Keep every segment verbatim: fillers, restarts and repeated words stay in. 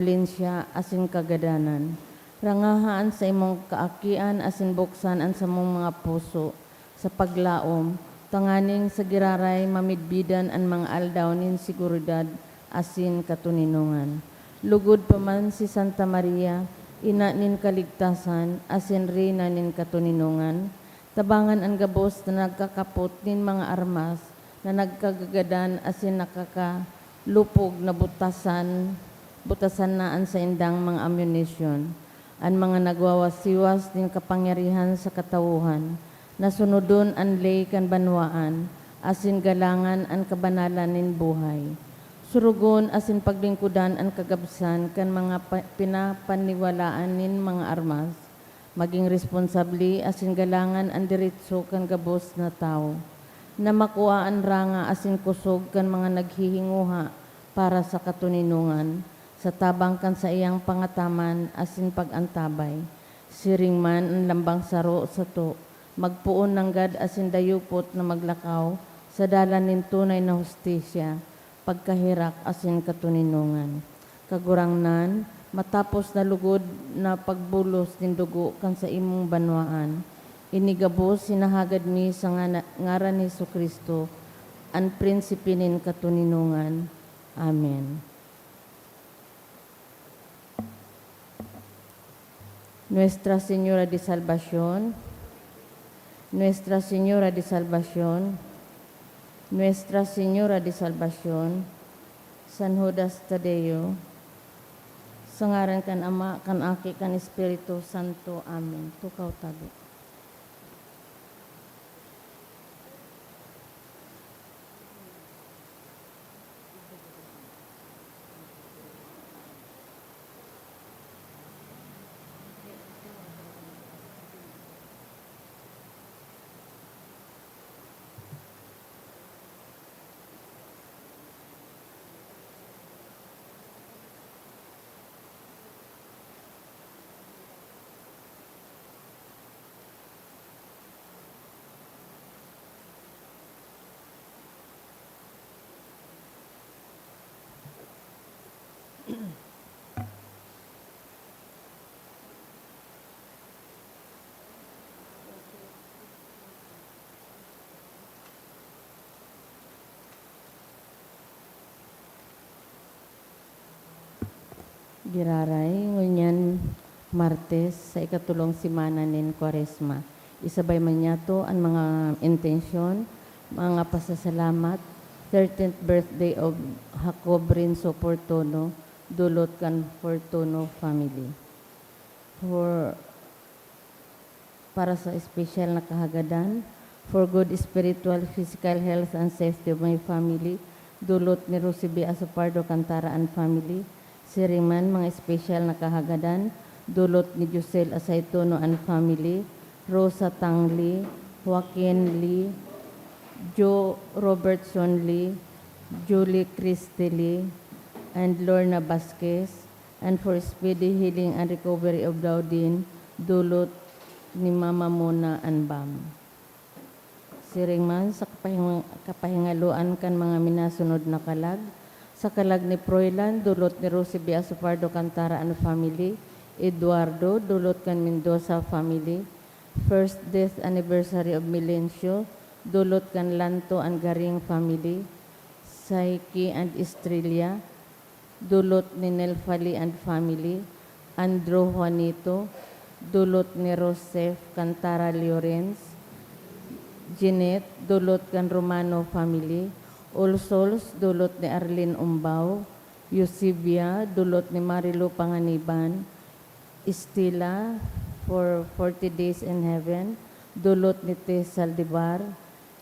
Benevolencia asin kagadanan. Rangaha an saimong kaakian asin buksan an samong mga puso sa paglaom, tanganing sa giraray mamidbidan an mga aldaw nin seguridad asin katoninongan. Lugod pa man si Santa Maria, ina nin kaligtasan asin reyna nin katoninongan, tabangan an gabos na nagkakapot nin mga armas na nagkagagadan asin nakakalupog na butasan, butasan na an saindang mga amunisyon. An mga nagwawasiwas nin kapangyarihan sa katawohan, na sunodon an ley kan banwaan, asin galangan an kabanalan nin buhay. Surugon asin paglingkodan an kagabsan kan mga pa-, pinapaniwalaan nin mga armas. Magin responsable asin galangan an deretso kan gabos na tawo, na makua an ranga asin kosog kan mga naghihinguha para sa katoninongan, sa tabang kan saiyang pangataman asin pag-antabay. Siring man an lambang saro sato, magpoon nanggad asin dayupot na maglakaw sa dalan nin tunay na hustisya, pagkaherak asin katoninongan. Kagurangnan, matapos na lugod na pagbulos nin dugo kan saimong banwaan, ini gabos hinahagad mi sa ngana-, ngaran ni Jesu-Cristo, an Prinsipe nin katoninongan. Amen. Nuestra Señora de Salvacion, Nuestra Señora de Salvacion, Nuestra Señora de Salvacion, San Judas Tadeo, sa ngaran kan Ama, kan Aki, kan Espiritu Santo. Amen. Tukaw tabi. Giraray, ngunyan Martes sa ikatulong semana nin Kwaresma. Isabay man niyato an mga intensyon, mga pasasalamat, thirteenth birthday of Jacob Renzo Fortuno, dulot kan Fortuno family. For para sa espesyal na kahagadan, for good spiritual, physical health and safety of my family, dulot ni Rosie B. Asopardo Cantara and family. Siring man, mga espesyal na kahagadan, dulot ni Josel Asaytono and family, Rosa Tang Lee, Joaquin Lee, Joe Robertson Lee, Julie Christie Lee, and Lorna Vasquez, and for speedy healing and recovery of Daudin, dulot ni Mama Mona and Bam. Siring man sa kapahing-, kapahingaloan kan mga minasunod na kalag, sa kalag ni Froilan, dulot ni Rosie B. Asopardo Cantara and family, Eduardo, dulot kan Mendoza family, first death anniversary of Melencio, dulot kan Lanto and Garing family, Saiki and Estrella, dulot ni Nelfali and family, Andrew Juanito, dulot ni Rosef Cantara Llorens, Jeanette, dulot kan Romano family, Ulsols, dulot ni Arlene Umbao, Eusebia, dulot ni Marilu Panganiban, Estela, for forty days in heaven, dulot ni Tess Saldivar,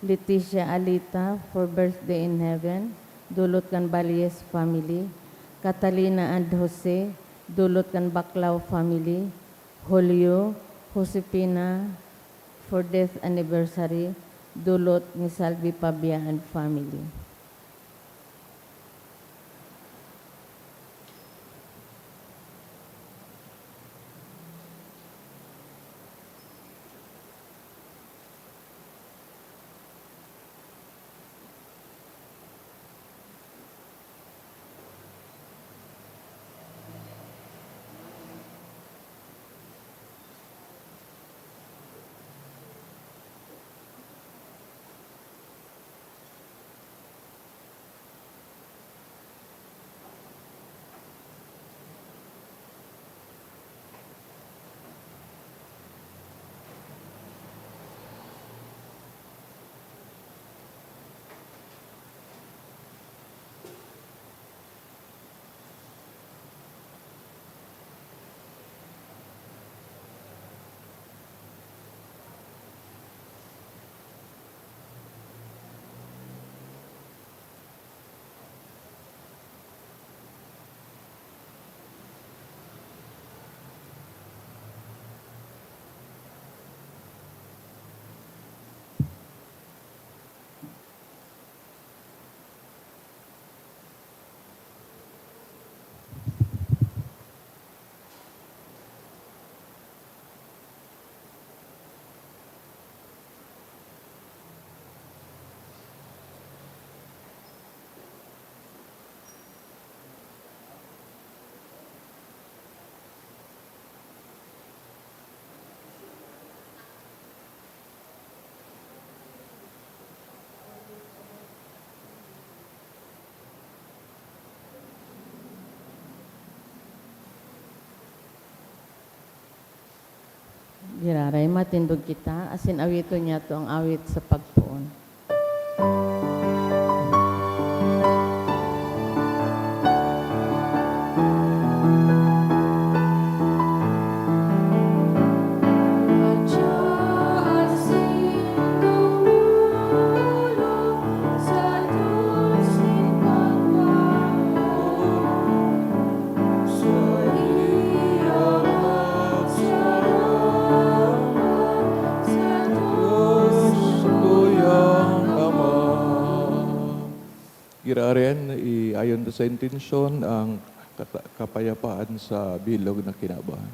Leticia Alita, for birthday in heaven, dulot kan Valles family, Catalina and Jose, dulot kan Baclao family, Julio, Josefina, for death anniversary, dulot ni Salvi Pabia and family. Giraray, matindog kita, asin awiton niyato an awit sa pagpoon. Giraray, iayon ta sa intensyon an kata-, kapayapaan sa bilog na kinaban.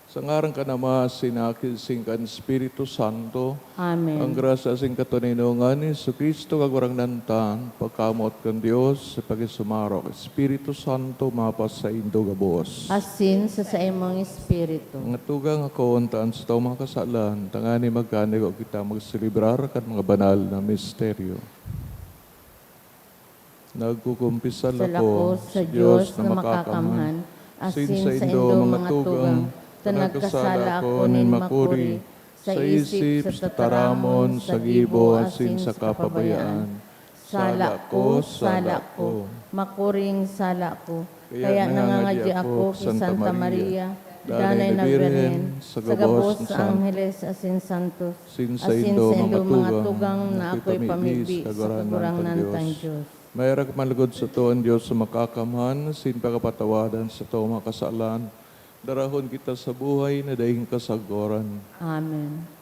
Sa ngaran kan Ama, asin kan Aki, asin kan Espiritu Santo. Amen. An grasya asin katoninongan ni Jesu-Cristo, Kagurangnan ta, pagkamoot kan Dios, sa pakisumarok Espiritu Santo, mapasaindo gabos. Asin sa saimong espiritu. Mga tugang, hakoon ta an satong mga kasalan, tanganing magkanigo kita magselebrar kan mga banal na misteryo. Nagkukumpisal Sala ako ko sa sa Diyos Diyos na na makakamhan, makakamhan, asin asin sa saindo, indo mga mga tugang, tugang, ta ta nagkasala nagkasala ako ako nin nin makuri, makuri, sa sa isip, isip, sa sa tataramon, tataramon, sa sa gibo, gibo, asin asin sa sa kapabayaan. Kapabayaan. Sala Sala ko, ko, sala sala ko, ko. Makuring sala ko. Kaya Kaya nangangadya nangangadya ako ako ki ki Santa Santa Maria, Maria, Danay Danay na na Birhen, Birhen, sa sa gabos gabos na sa santos. Angheles asin santos, Sin asin saindo, saindo mga mga tugang, tugang na na ako'y ako'y pamibi pamibi sa sa Kagurangnan Kagurangnan tang tang Diyos. Diyos. Maherak man lugod sato an Diyos na makakamhan, asin pakapatawadan sato mga kasalan, darahon kita sa buhay na daing kasagoran. Amen.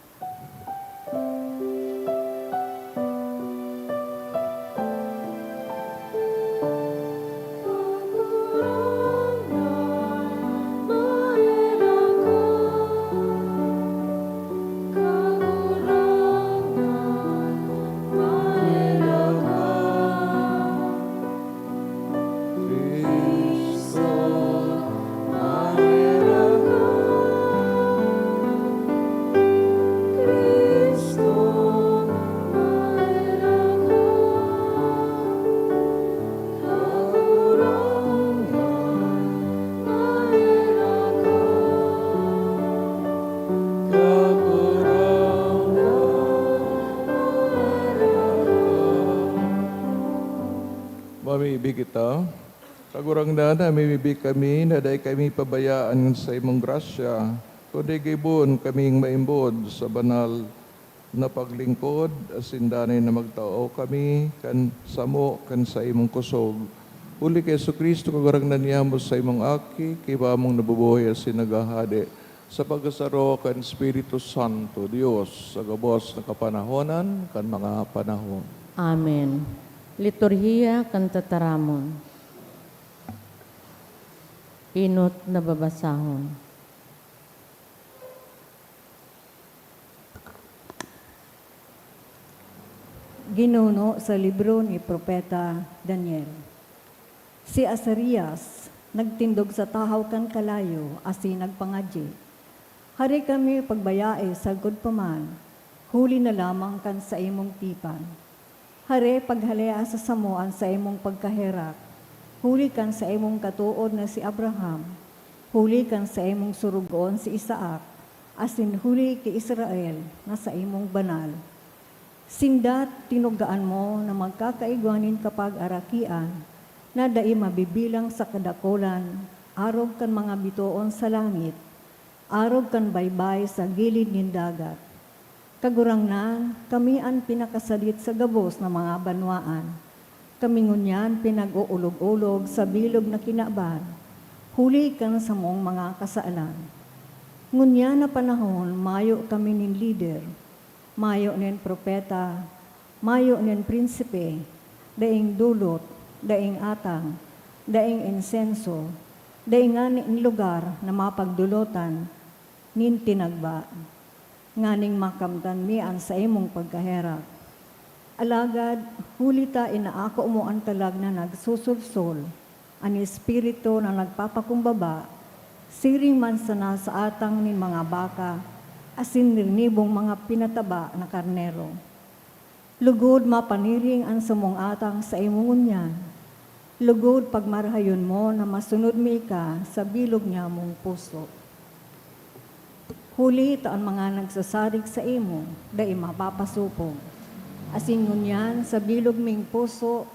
Cristo, maherak ka. Cristo, maherak ka. Kagurangnan, maherak ka. Kagurangnan, maherak ka. Mamibi kita. Kagurangnan, namimibi kami na dai kami pabayaan sa imong grasya, kundi gibohon kaming maimbod sa banal na paglingkod, asin danay na magtao kami kan samo kan saimong kusog. Huli ki Jesu-Cristo, Kagurangnan niamo, sa imong Aki, ki Ama mong nabubuhay asin naghahade, sa pagkasaro kan Espiritu Santo, Dios, sa gabos na kapanahonan kan mga panahon. Amen. Liturhiya kan Tataramon. Enot na babasahon. Ginuno sa libro ni Propeta Daniel. Si Azarias nagtindog sa tahaw kan kalayo asin nagpangadyi, "Hari kami pagbayae sagkod pa man, huli na lamang kan saimong tipan. Hari, paghalea sa samo an saimong pagkaherak, huli kan saimong katood na si Abraham, huli kan saimong sorogoon si Isaac, asin huli ki Israel na saimong banal. Sinda tinugaan mo na magkakaigwa nin kapagarakian na dai mabibilang sa kadakulan, arog kan mga bitoon sa langit, arog kan baybay sa gilid nin dagat. Kagurangnan, kami an pinakasadit sa gabos na mga banwaan. Kami ngunyan pinag-oolog-olog sa bilog na kinaban, huli kan samong mga kasalan. Ngunyan na panahon, mayo kami nin lider, mayo nin propeta, mayo nin prinsipe, daing dolot, daing atang, daing insenso, dai ngani nin lugar na mapagdolotan nin tinagba, nganing makamtan mi an saimong pagkaherak. Alagad, huli ta inaako mo an kalag na nagsusulsol, an espiritu na nagpapakumbaba, siring man sana sa atang nin mga baka asin rinibong mga pinataba na karnero. Lugod mapaniring an samong atang saimo ngunyan. Lugod pagmarahayon mo na masunod mi ka sa bilog nyamong puso." Huli ta an mga nagsasarig saimo dai mapapasopog. Asin ngunyan, sa bilog ming puso,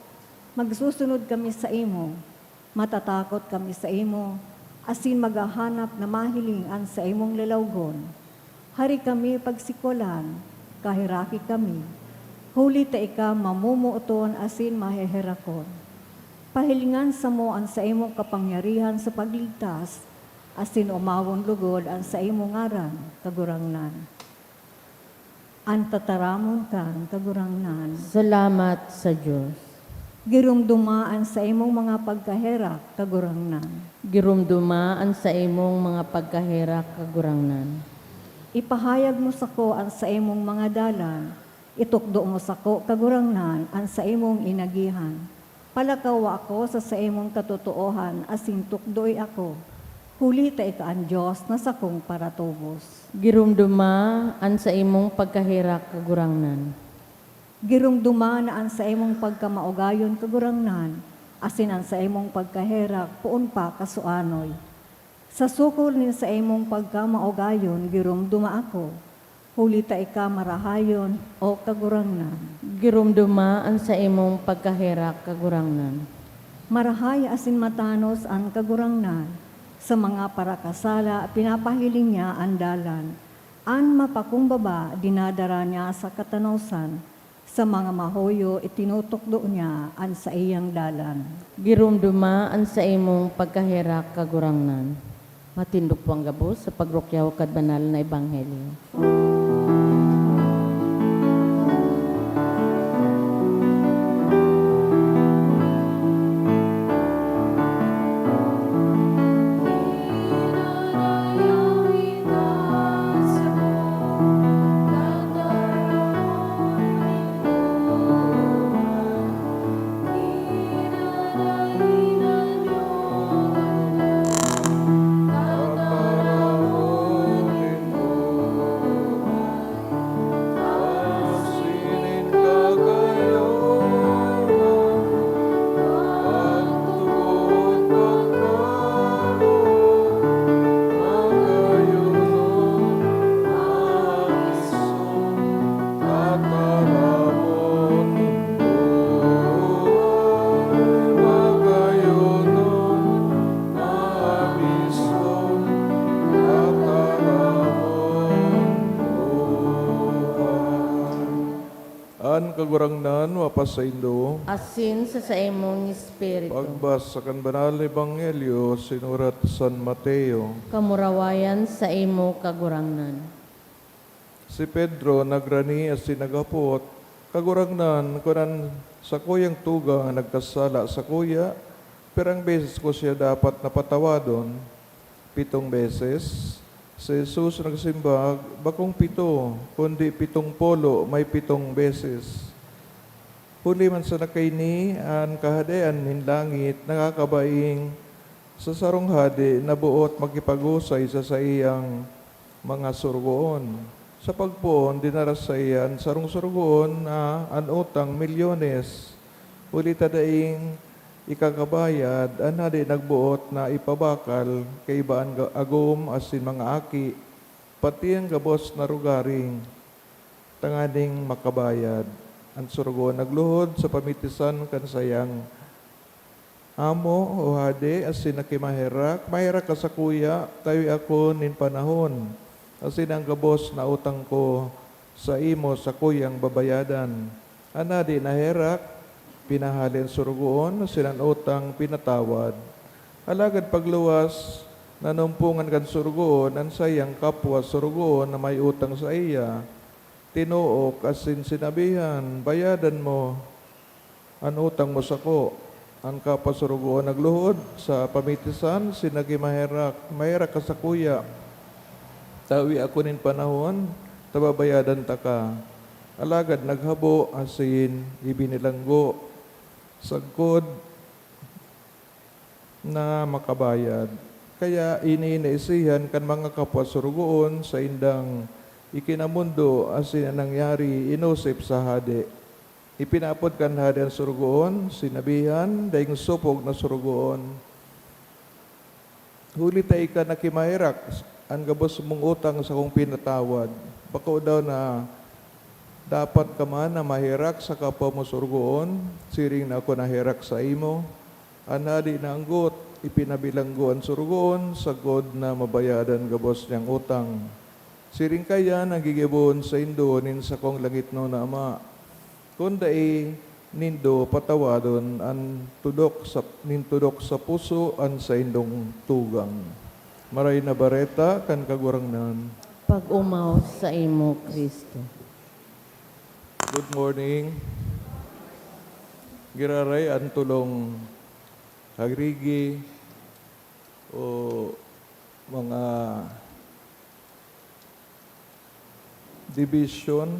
magsusunod kami saimo. Matatakot kami saimo, asin maghahanap na mahiling an saimong lalawgon. Hari kami pagsikwalan, kaheraki kami, huli ta ika mamomoton asin maheherakon. Pahilingan samo an saimong kapangyarihan sa pagligtas, asin omawon logod an saimong ngaran, Kagurangnan. An tataramon kan Kagurangnan. Salamat sa Dios. Giromdoma an saimong mga pagkaherak, Kagurangnan. Giromdoma an saimong mga pagkaherak, Kagurangnan. Ipahayag mo sako an saimong mga dalan, itukdo mo sako, Kagurangnan, an saimong inagihan. Palakawa ako sa saimong katotoohan asin tukdoy ako, huli ta ika an Dios na sakong paratubos. Giromdoma an saimong pagkaherak, Kagurangnan. Giromdoma na an saimong pagkamaugayon, Kagurangnan, asin an saimong pagkaherak poon pa kasuanoy. Sa sukol nin saimong pagkamaugayon, giromdoma ako, huli ta ika marahayon, O Kagurangnan. Giromdoma an saimong pagkaherak, Kagurangnan. Marahay asin matanos an Kagurangnan. Sa mga parakasala, pinapahiling niya an dalan. An mapakumbaba, dinadara niya sa katanosan. Sa mga mahuyo, itinutukdo niya an saiyang dalan. Giromdoma an saimong pagkaherak, Kagurangnan. Matindog po ang gabos sa pagrukyaw kan banal na ebanghelyo. An Kagurangnan mapasaindo. Asin sa saimong espiritu. Pagbasa kan Banal na Ebanghelyo sinurat San Mateo. Kamurawayan saimo, Kagurangnan. Si Pedro nagrani asin naghapot, "Kagurangnan, kun an sakuyang tugang nagkasala sakuya, pirang beses ko siya dapat na patawadon? Pitong beses?" Si Jesus nagsimbag, "Bakong pito, kundi pitong polo may pitong beses." Huli man sana kaini, an Kahadean nin langit nakakabaing sa sarong hade na boot makipag-usay sa saiyang mga sorogoon. Sa pagpoon, dinara saiya an sarong sorogoon na an utang milyones. Huli ta daing ikakabayad, an hade nagboot na ipabakal kaiba an ga-, agom asin mga aki, pati an gabos na rogaring, tanganing makabayad. An sorogoon nagluhod sa pamitisan kan saiyang amo, "O hade, asin na ki maherak, maherak ka sakuya, tawe ako nin panahon, asin an gabos na utang ko saimo sakuyang babayadan." An hade naherak, pinahale an sorogoon, asin an utang pinatawad. Alagad pagluwas, nanumpongan kan sorogoon an saiyang kapwa sorogoon na may utang saiya. Tinook asin sinabihan, "Bayadan mo an utang mo sako." An kapwa sorogoon nagluhod sa pamitisan, "Sinagi maherak, maherak ka sakuya. Tawe ako nin panahon, ta babayadan taka." Alagad naghabo asin ibinilanggo sagkod na makabayad. Kaya ini naisihan kan mga kapwa sorogoon saindang ikinamondo asin an nangyari inosip sa hade. Ipinaapod kan hade an sorogoon, sinabihan, "Daing sopog na sorogoon, huli ta ika na ki maherak, An gabos mong utang sakong pinatawad. Bako daw na dapat ka man na maherak sa kapwa mo sorogoon, siring na ako naherak saimo. An hade na anggot, ipinabilanggo an sorogoon, sagkod na mabayadan gabos niyang utang. Siring kaiyan an gigibohon saindo nin sakong langitnon na Ama. Kun dai nindo patawadon an tudok sa, nin tudok sa puso an saindong tugang. Maray na Bareta kan Kagurangnan. Pag-omaw saimo, Cristo. Good morning. Giraray an tolong harigi o mga division,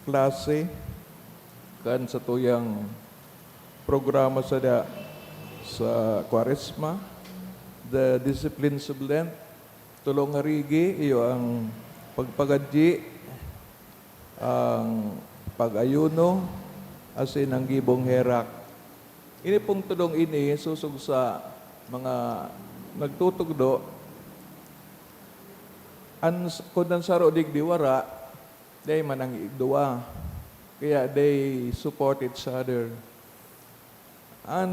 klase, kan satuyang programa sa da-, sa Kwaresma, the disciplines of Lent, tolong harigi, iyo ang pagpagadyi, ang pag-ayuno, asin ang gibong herak. Ini pong tolong ini sosog sa mga nagtutugdo, an, kun an saro digdi wara, dai man ang igduwa. Kaya they support each other. An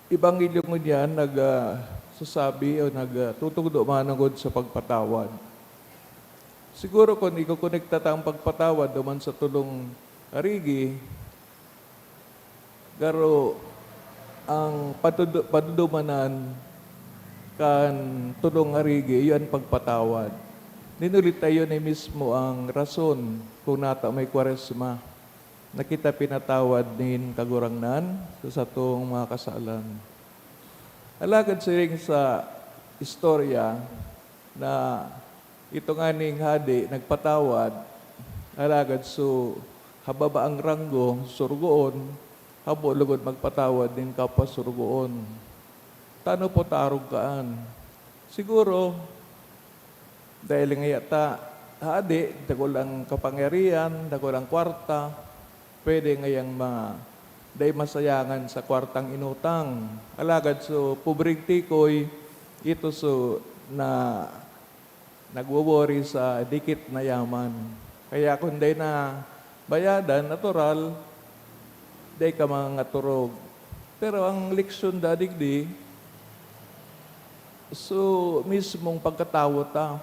ebanghelyo ngunyan nag, ah, sasabi o nag, ah, tutugdo manongod sa pagpatawad. Siguro kun ikokonekta ta ang pagpatawad duman sa tolong harigi, garo ang patudu-, padudumanan kan tolong harigi, iyo an pagpatawad. Nin huli ta iyo ni mismo ang rason kung nata may Kwaresma, na kita pinatawad nin Kagurangnan sa satong mga kasalan. Alagad siring sa istorya na ito nganing hadi nagpatawad, alagad so hababaang ranggo, sorogoon, habo logod magpatawad nin kapwa sorogoon. Tano po ta arog kaan? Siguro, dahil ngaya ta hadi, dakul ang kapangyarihan, dakul ang kwarta, pwede ngayang ma-, dai masayangan sa kwartang inutang. Alagad so pobreng tikoy, ito so na nagwo-worry sa dikit na yaman. Kaya kun dai na bayadan, natural, dai ka mangaturog. Pero ang leksyon da digdi, so mismong pagkatawo ta,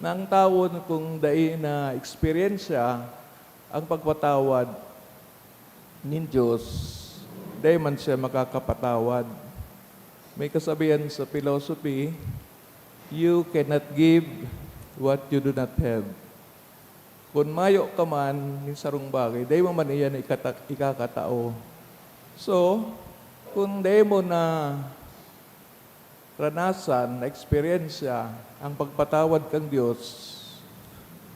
na ang tawo kung dai na eksperyensya ang pagpatawad nin Dios, dai man siya makakapatawad. May kasabihan sa philosophy, "You cannot give what you do not have." Kun mayo ka man nin sarong bagay, dai mo man iyan ikata-, ikakatao. So, kun dai mo na ranasan, na eksperyensya ang pagpatawad kan Dios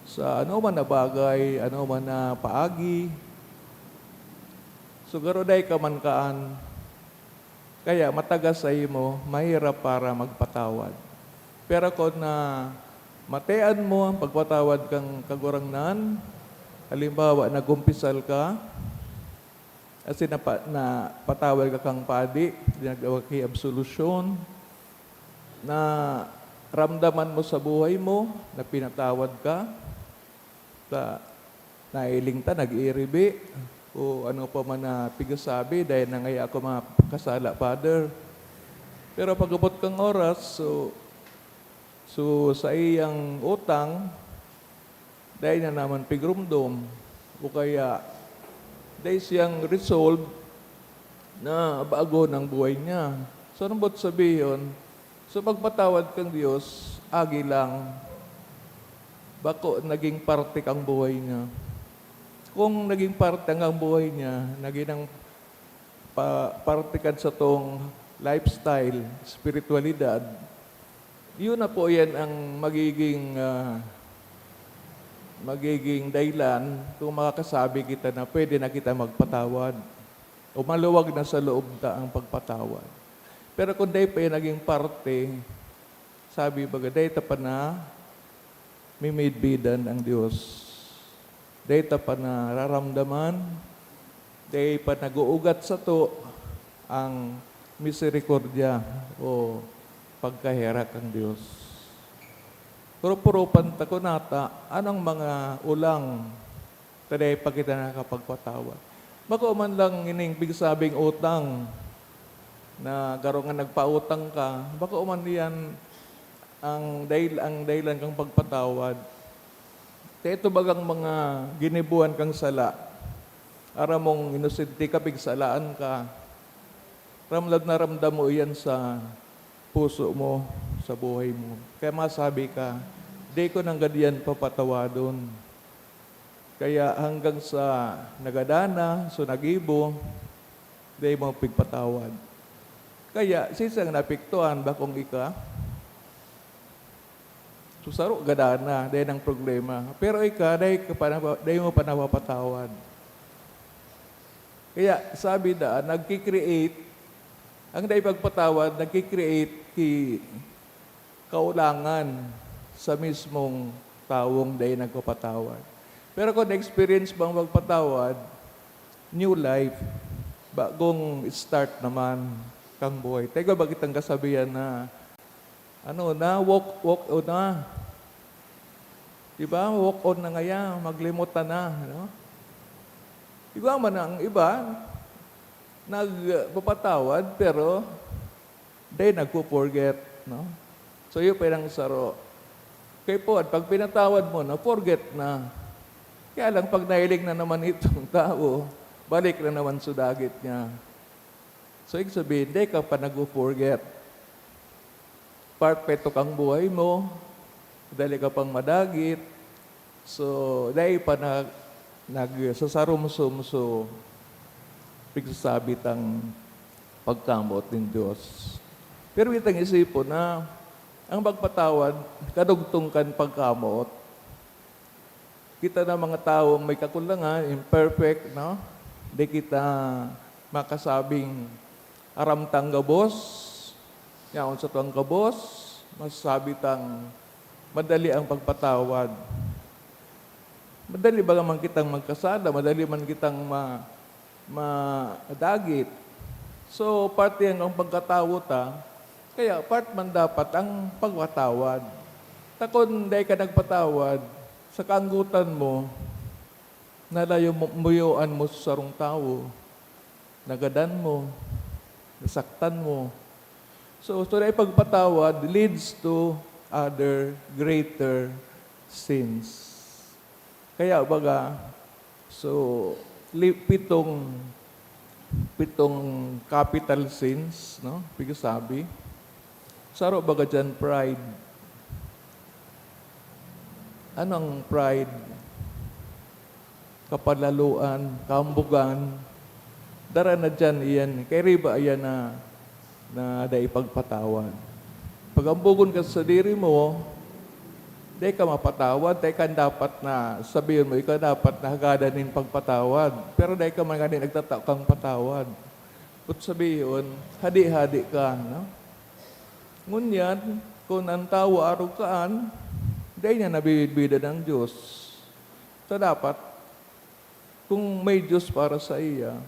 sa anoman na bagay, anoman na paagi, so garo dai ka man kaan, kaya matagas saimo, mahirap para magpatawad. Pero kun na matean mo ang pagpatawad kan Kagurangnan, halimbawa, nagkumpisal ka, asin napa-, napatawad ka kan padi, nagawak ki absolusyon, naramdaman mo sa buhay mo na pinatawad ka, ta-, nahiling ta, nag-iiribi, o ano pa man na pigasabi, dahil na ngaya ako makasala, Father. Pero pag-abot kang oras, so, so, saiyang utang, dai na naman pigrumdom, o kaya dai siyang resolve na bagon ang buhay niya. So, ano ba't sabihon? So, pagpatawad kang Dios, agi lang, bako naging parte kang buhay niya. Kung naging parte ang buhay niya, naging ang pa-, parte kan satong lifestyle, espiritualidad, yun na po yan ang magiging, ah, magiging dahilan kung makakasabi kita na pwede na kita magpatawad o maluwag na sa loob ta ang pagpatawad. Pero kung dai pa yan naging parte, sabi baga, dai ta pa na mimidbidan ang Dios. Dai ta pa nararamdaman, dai pa nag-uugat sato ang miserikordya o pagkaherak kan Dios. Purupurupan ta ko nata, anong mga ulang ta dai pa kita nakapagpatawad? Bako man lang ining pigsabing utang na garo nga nagpautang ka, bako man iyan ang dahil, ang dahilan kang pagpatawad. Kaya ito bagang mga ginibuhan kang sala, aram mong inosente ka, pigsalaan ka, ramdam na ramdam mo iyan sa puso mo, sa buhay mo. Kaya masabi ka, "Di ko nanggad yan papatawadon." Kaya hanggang sa nagadan na, so nagibo, di mo pigpatawad. Kaya, sisang naapektuhan, bakong ika? So, saro, gadan na, dai nang problema. Pero ika, dai ka pa napa-, dai mo pa napapatawad. Kaya, sabi na, nagki-create, ang dai pagpatawad, nagki-create ki kaulangan sa mismong tawong dai nagpapatawad. Pero kung na-experience bang magpatawad, new life, bagong start naman kang buhay. Tayo ba kitang kasabihan na, ano na, walk, walk on na. Di ba? Walk on na ngaya, maglimot na na, no? Iba man ang iba, nagpapatawad, pero dai nagpo-forget, no? So, yun pa yung saro. Kaya po, pag pinatawad mo na, forget na. Kaya lang, pag nahiling na naman itong tao, balik na naman sa dagit niya. So, ibig sabihin, dai ka pa nagpo-forget. Part pa ito kang buhay mo, dali ka pang madagit. So, dai pa na, nagsasarumsum, so, pigsasabi tang pagkamoot nin Dios. Pero itang isipon na ang pagpatawad, kadugtong kan pagkamoot. Kita na mga tawo may kakulangan, imperfect, no? Di kita makasabing aram tang gabos. Yaon sa tuwang gabos, masasabi tang madali ang pagpatawad. Madali ba naman kitang magkasala? Madali man kitang ma-, madagit? So, parte yan ang pagkatawo ta. Kaya part man dapat ang pagpatawad. Ta kun dai ka nagpatawad, sa kaanggotan mo, nalayo mo, muyoan mo sa sarong tawo, nagadan mo, nasaktan mo. So, so dai pagpatawad leads to other greater sins. Kaya baga, so, li-, pitong, pitong capital sins, no? Pigsasabi. Saro baga dyan, pride. Ano ang pride? Kapalaluan, kaambugan. Dara na dyan iyan. Kay riba iyan na na dai pagpatawad. Pag ambogon ka sa sadiri mo, dai ka mapatawad, dai ka dapat na sabihon mo, ikaw dapat na hagadan nin pagpatawad. Pero dai ka man ngani nagtatao kang patawad. Put sabihon, hadi-hadi ka, no? Ngunyan, kun an tawo arog kaan, dai niya nabibidbidan an Dios. So, dapat, kung may Dios para saiya,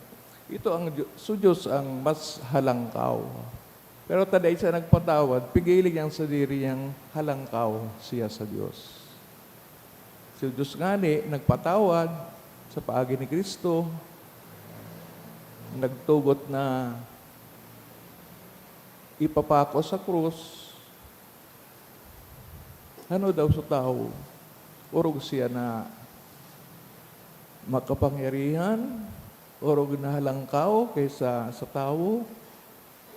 ito ang Diyo-, so Dios ang mas halangkaw. Pero ta dai siya nagpatawad, pigiling niyang sadiri niyang halangkaw siya sa Dios. Si Dios ngani nagpatawad sa paagi ni Cristo, nagtugot na ipapako sa krus. Ano daw sa tawo? Orog siya na makapangyarihan, orog na halangkaw kaysa sa tawo.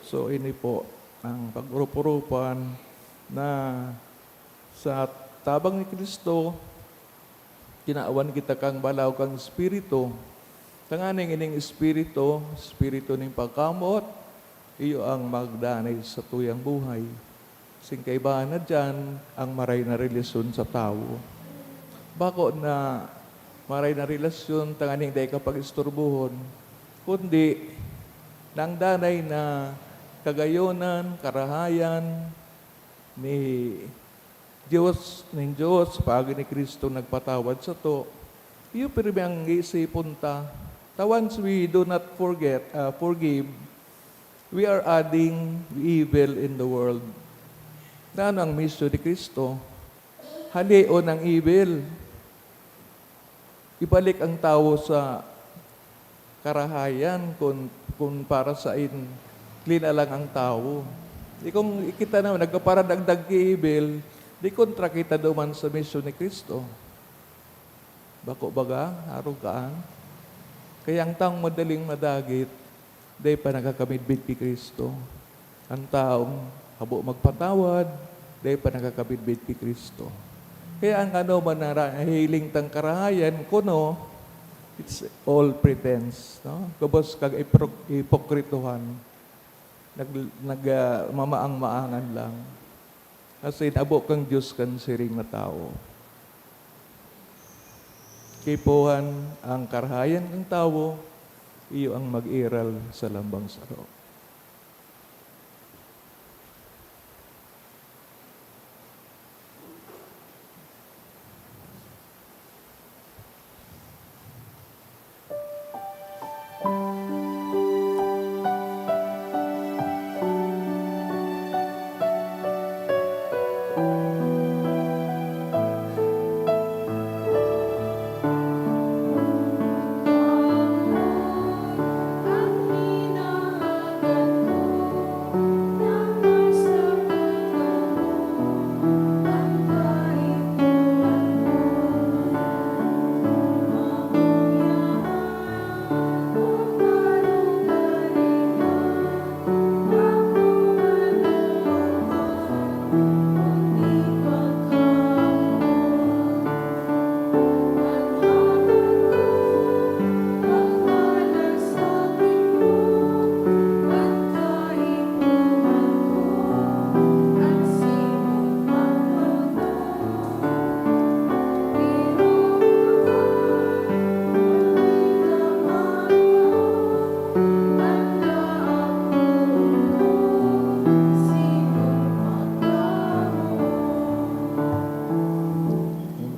So, ini po ang pag-urup-urupan na sa tabang ni Cristo, tinawan kita kan balaog kang Espiritu. Tanganing ining Espiritu, Espiritu nin pagkamoot, iyo ang magdanay sa tuyang buhay. Sing kaibahan na diyan ang maray na relasyon sa tawo. Bako na maray na relasyon tanganing dai ka pag-isturbohon, kundi nang danay na kagayonan, karahayan ni Dios, nin Dios, paagi ni Cristo nagpatawad sato. Iyo pirmi ang iisipon ta. Ta once we do not forget, ah, forgive, we are adding evil in the world. Na ano ang misyon ni Cristo? Haleon ang evil. Ibalik ang tawo sa karahayan kun, kun para saen linalang ang tawo. Di kung kita naman, nagkaparadagdag ki evil, di kontra kita duman sa misyon ni Cristo. Bako baga, arog kaan? Kaya ang taong madaling madagit, dai pa nakakamidbid ki Cristo. Ang taong habo magpatawad, dai pa nakakamidbid ki Cristo. Kaya ang anoman na ra-, hiling tang karahayan, kuno, it's all pretense, no? Gabos kag ipro-, ipokritohan. Nag-, nag-, ah, mamaang-maangan lang. Asin habo kang Dios kan siring na tawo. Kaipuhan, ang karahayan kan tawo, iyo ang mag-iral sa lambang saro.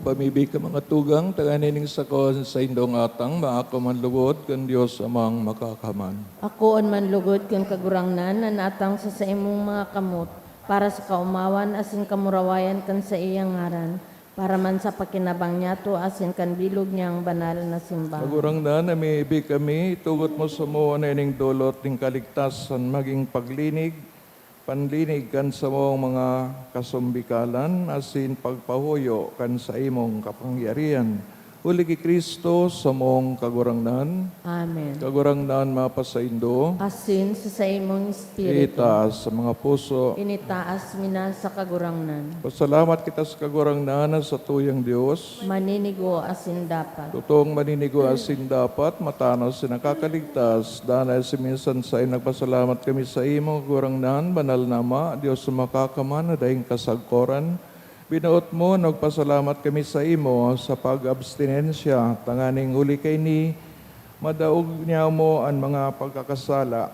Pamibi ka, mga tugang, tanganing sako an saindong atang, maako man lugod kan Dios Amang Makakaman. Akoon man lugod kan Kagurangnan an atang sa saimong mga kamot, para sa kaomawan asin kamurawayan kan saiyang ngaran, para man sa pakinabang niyato asin kan bilog niyang banal na simbahan. Kagurangnan, namibi kami, itugot mo samo na ining dolot nin kaligtasan magin paglinig, panlinig kan samong mga kasumbikalan, asin pagpahuyo kan saimong kapangyarihan. Huli ki Cristo, samong Kagurangnan. Amen. Kagurangnan mapasaindo. Asin sa saimong espiritu. Itaas sa mga puso. Initaas mi na sa Kagurangnan. Pasalamat kita sa Kagurangnan na satuyang Dios. Maninigo asin dapat. Totoong maninigo asin dapat, matano asin nakakaligtas. Danay asin minsan saen nagpasalamat kami saimo, Kagurangnan, banal na Ama, Dios na makakaman na daing kasagkoran. Binoot mo, nagpasalamat kami saimo sa pag-abstinensya, tanganing huli kaini, madaog niamo an mga pagkakasala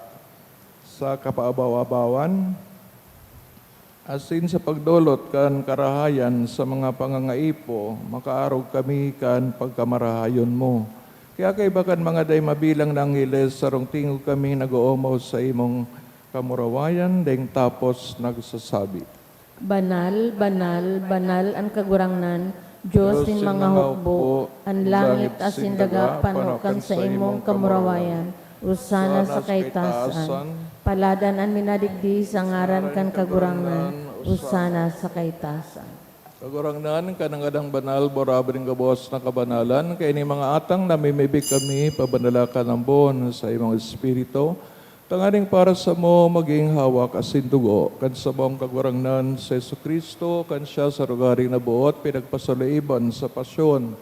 sa kapaabaw-abawan, asin sa pagdolot kan karahayan sa mga pangangaipo, makaarog kami kan pagkamarahayon mo. Kaya kaiba kan mga dai mabilang na angheles, sarong tingog kami nag-oomaw sa imong kamurawayan, daing tapos nagsasabi, "Banal, banal, banal an Kagurangnan, Dios nin mga hukbo, an langit asin daga pano kan saimong kamurawayan." Osana sa kaitaasan. Paladan an minadigdi sa ngaran kan Kagurangnan. Osana sa kaitaasan. Kagurangnan, ka nangadang banal, burabi nin gabos na kabanalan, kaini mga atang namimibi kami, pabanala ka ng buon sa imong Espiritu, tanganing para samo maging hawak asin dugo kan samong Kagurangnan, si Jesu-Cristo, kan siya sa rogaring naboot, pinagpasaloiban sa pasyon.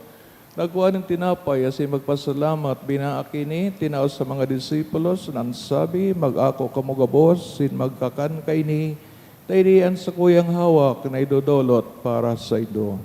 Nagkua nin tinapay asin magpasalamat, binaak ini, tinao sa mga disipulos, na nagsabi, "Mag-ako kamo gabos, asin magkakan kaini, ta ini an sakuyang hawak na idodolot para saindo."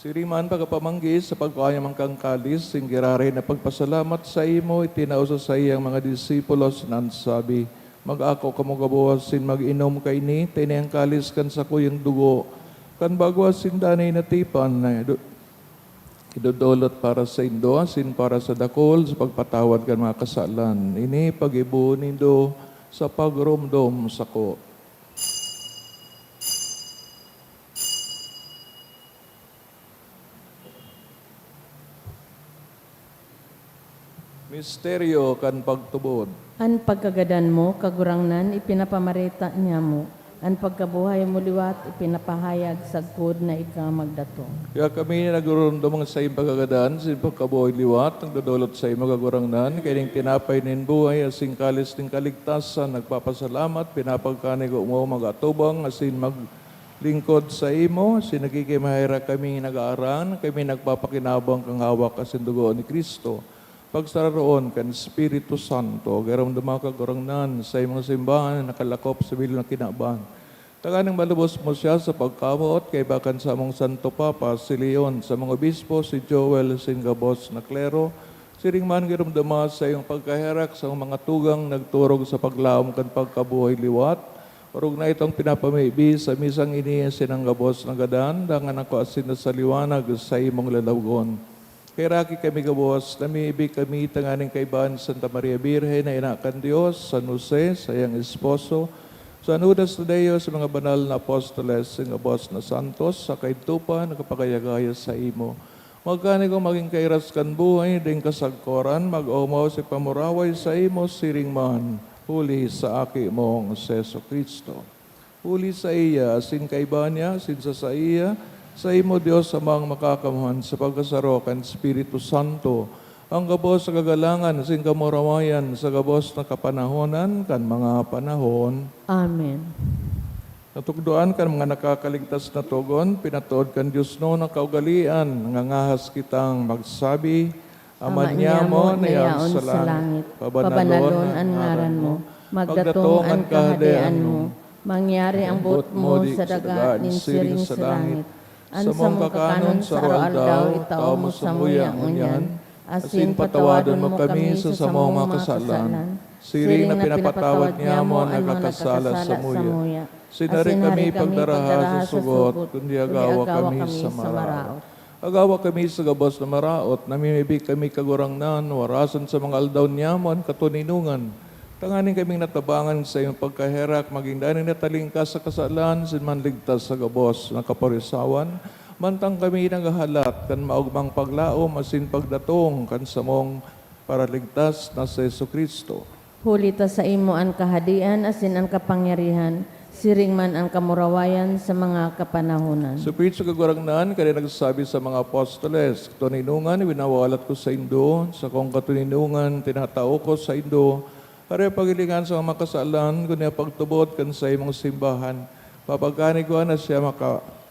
Siring man, pagkapamanggi, sa pagkua niya man kan kalis, asin giraray na pagpasalamat saimo, itinao sa saiyang mga disipulos, na nagsabi, "Mag-ako kamo gabos, asin mag-inom kaini, ta ini an kalis kan sakuyang dugo, kan bago asin danay na tipan, na do-, Idodolot para saindo asin para sa dakul sa pagpatawad kan mga kasalan. Ini paggibo nindo sa pagromdom sako. Misteryo kan pagtubod. An pagkagadan mo, Kagurangnan, ipinapamareta niamo. An pagkabuhay mo liwat, ipinapahayag sagkod na ika magdatong. Kaya kami na nagdodolot sa iyong pagkagadan, sa iyong pagkabuhay liwat, nagdodolot sa iyong Kagurangnan, kaya ning tinapay nin buhay, asin kalis nin kaligtasan, nagpapasalamat, pinapagkanigo mo, mag-atubang, asin mag- lingkod saimo, asin nagkikimaherak kami nag-aaran, kami nagpapakinabang kan hawak asin dugo ni Cristo, pagsararoon kan Espiritu Santo. Giraramdom mo, Kagurangnan, sa imong simbahan na nakalakop sa bilog na kinaban. Tanganing malubos mo siya sa pagkamoot kaiba kan samong Santo Papa, si Leon, samong obispo, si Joel, asin gabos na klero, siring man giraramdom mo sa iyong pagkaherak sa mga tugang nagturog sa paglaom kan pagkabuhay liwat, orog na itong pinapamibi sa misang ini asin an gabos na gadan, dangan ako asin na sa liwanag sa imong lalawogon. Kaheraki kami gabos, namimibi kami tanganing kaibahan ni Santa Maria Birhen na ina kan Dios, San Jose, saiyang esposo, San Judas Tadeo, sa mga banal na apostoles, sa gabos na santos, sa kaidto pa nakapagayagaya saimo. Magkanigo magin kairas kan buhay, daing kasagkoran, mag-omaw sa pamuraway saimo siring man, huli sa Aki mong si Jesu-Cristo. Huli saiya, asin kaiba niya, asin sa saiya, saimo, Dios Amang Makakamhan, sa pagkasaro kan Espiritu Santo, ang gabos sa kagalangan asin kamurawayan sa gabos na kapanahonan kan mga panahon. Amen. Natukdoan kan mga nakakaligtas na togon, pinatod kan diosnon na kaugalean, nangangahas kitang magsabi, Ama niamo na yaon sa langit, pabanalon an ngaran mo, magdatong an kahadean mo, mangyari an boot mo sa daga nin siring sa langit. An samong kakanon sa aroaldaw, itao mo samuya ngunyan, asin patawadon mo kami sa samong mga kasalan, siring na pinapatawad niamo an nagkakasala samuya. Asin hari kami pagdaraha sa sugot, kundi agawa kami sa maraot. Agawa kami sa gabos na maraot, namimibi kami, Kagurangnan, warason sa mga aldaw niamo an katoninongan, tanganing kaming natabangan sa imong pagkaherak, magin danay na talingkas sa kasalan, asin manligtas sa gabos na kaparisawan, mantang kami naghahalat kan maogmang paglaom asin pagdatong kan samong Paraligtas na si Jesu-Cristo. Huli ta saimo an kahadean asin an kapangyarihan, siring man an kamurawayan sa mga kapanahonan. Sa Espiritu sa Kagurangnan, kaya nagsabi sa mga apostoles, "Katoninongan, winawalat ko saindo, sakong katoninongan, tinatao ko saindo, hari paghilingan sa mga kasalan, kundi pagtubod kan saimong simbahan, papagkanigoan na siya maka-,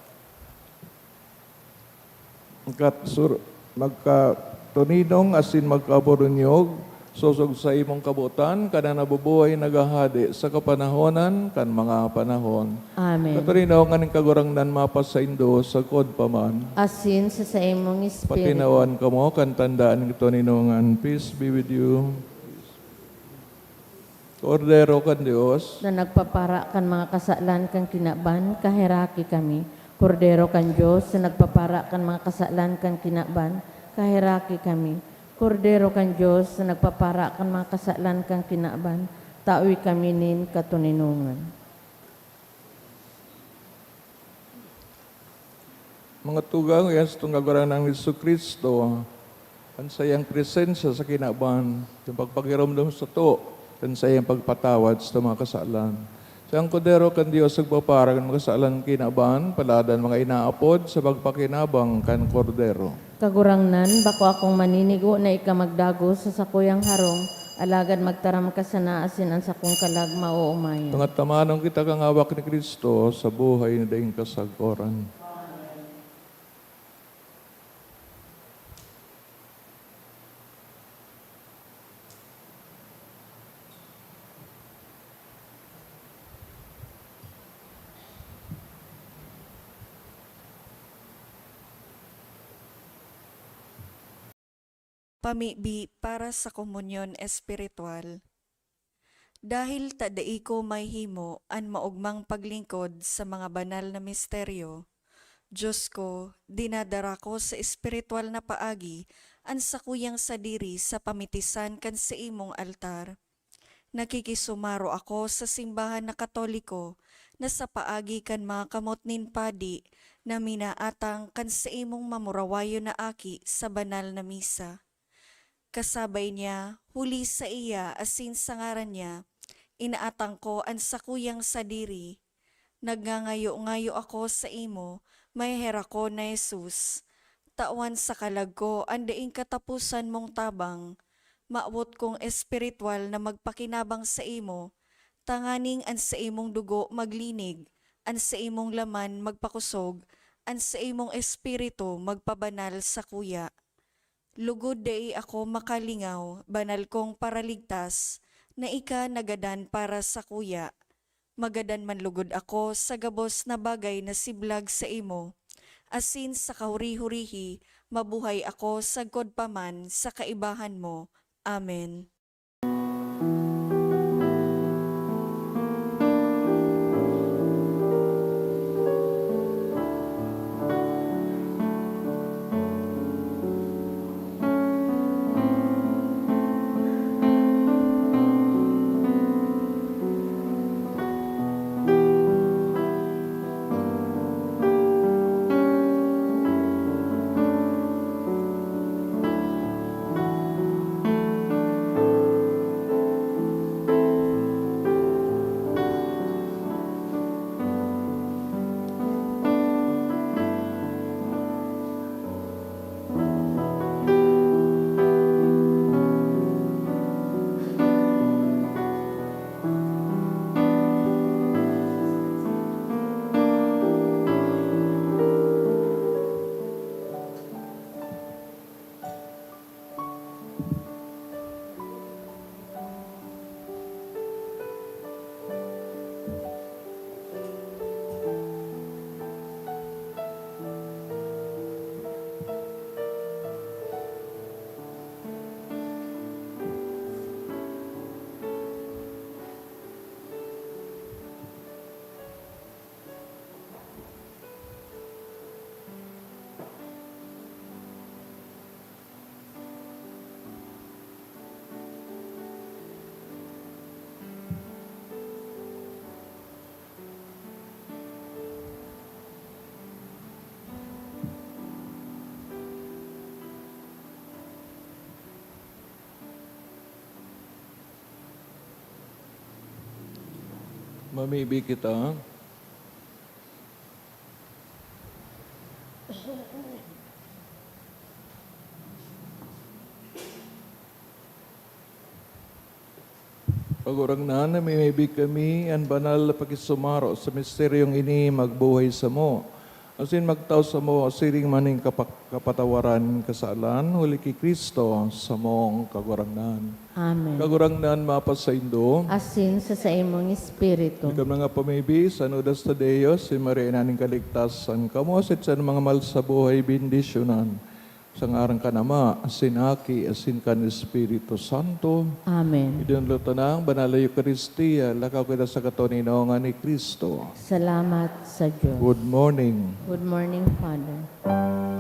Magkat-, sur-, magkatoninong asin magkaburunyog, sosog sa imong kabotan, ka na nabubuhay, naghahade sa kapanahonan kan mga panahon." Amen. Katoninongan nin Kagurangnan mapasaindo sagkod pa man. Asin sa saimong espiritu. Patinawan kamo kan tanda nin katoninongan. Peace be with you. Kordero kan Dios, na nagpapara kan mga kasalan kan kinaban, kaheraki kami. Kordero kan Dios, na nagpapara kan mga kasalan kan kinaban, kaheraki kami. Kordero kan Dios, na nagpapara kan mga kasalan kan kinaban, tawi kami nin katoninongan. Mga tugang, iyan sa tunggal Kagurangnan Jesu-Cristo, an saiyang presensya sa kinaban, yung pagpagiromdom sato, kan saiyang pagpatawad sa mga kasalan. Sa Kordero kan Dios, nagpapara kan mga kasalan kinaban, paladan mga inaapod sa pagpakinabang kan Kordero. Kagurangnan, bako akong maninigo na ika magdagos sa sakuyang harong, alagad magtaram ka sana asin an sakong kalag maoomayan. Pangatamanon kita kan hawak ni Cristo sa buhay na daing kasagkoran. Pamibi para sa komunyon espiritual. Dahil ta dai ko mahihimo an maogmang paglingkod sa mga banal na misteryo, Diyos ko, dinadara ko sa espiritual na paagi an sakuyang sadiri sa pamitisan kan saimong altar. Nakikisumaro ako sa simbahan na Katoliko na sa paagi kan mga kamot nin padi na minaatang kan saimong mamurawayon na aki sa banal na misa. Kasabay niya, huli saiya asin sa ngaran niya, inaatang ko an sakuyang sadiri. Nagngangayo-ngayo ako saimo, maheherakon na Jesus. Tawan sa kalag ko an daing kataposan mong tabang. Mawot kong espiritual na magpakinabang saimo, tanganing an saimong dugo maglinig, an saimong laman magpakosog, an saimong espiritu magpabanal sakuya. Lugod dai ako makalingaw, banal kong Paraligtas, na ika nagadan para sakuya. Magadan man lugod ako sa gabos na bagay na siblag saimo, asin sa kahuri-hurihi mabuhay ako sagkod pa man sa kaibahan mo. Amen. Mamibi kita. Kagurangnan, namimibi kami an banal na pakisumaro sa misteryong ini magbuhay samo, asin magtao samo siring man nin kapak-, kapatawaran nin kasalan, huli ki Cristo, samong Kagurangnan. Amen. Kagurangnan mapasaindo. Asin sa saimong espiritu. Ika mga pamibi, sa nudas ta Dios, si Maria ina nin kaligtasan, kamo asin sa mga mahal sa buhay, bendisyonan. Sa ngaran kan Ama, asin Aki, asin kan Espiritu Santo. Amen. Idinalo ta na ang banal na Eukaristia, lakaw kita sa katoninongan ni Cristo. Salamat sa Diyos. Good morning. Good morning, Father.